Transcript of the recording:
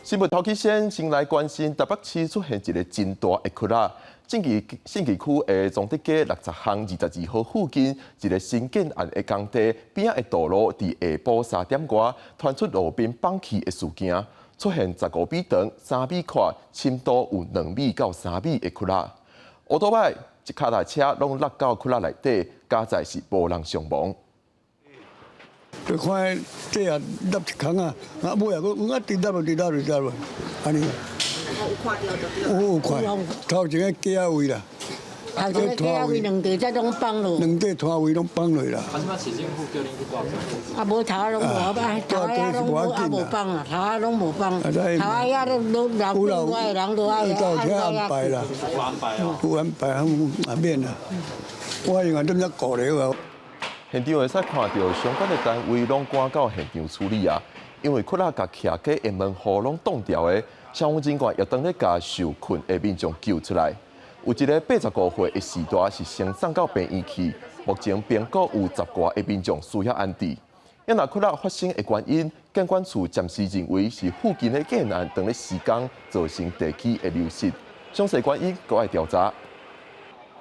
新聞頭起先，先來關心台北市出現一个真大的窟仔。信義信義區的崇德街62巷22號附近，一个新建案的工地邊仔的道路，佇下晡3點外傳出路邊崩去的事件，出現15米長、3米闊、深度有2米到3米的窟仔。歐多擺一跤踏車攏落到窟仔內底，佳哉是無人傷亡。就看底下落一空啊，啊尾啊，閣啊直落落直落直落落，按呢。有有看，頭前个街仔位啦，頭前个街仔位兩塊才攏崩落，兩塊攤位攏崩落啦。啊，這擺市政府叫恁去蹛啊，無頭攏無啊，頭仔攏無啊無崩啊，頭仔攏無崩，頭仔遐攏攏老境外的人都愛有安排啦，有安排哦，有安排，也免啦。我用啊，踮遮顧咧啊。現場會使看著相關的單位攏趕到現場處理啊，因為窟仔共徛家的門戶攏擋掉的，消防人員也當咧共受困的民眾救出來。有一个85歲的序大是先送到病院去，目前評估有十外个民眾需要安置。若窟仔發生的原因，建管處暫時認為是附近的建案當咧施工造成地基的流失，詳細原因閣愛調查。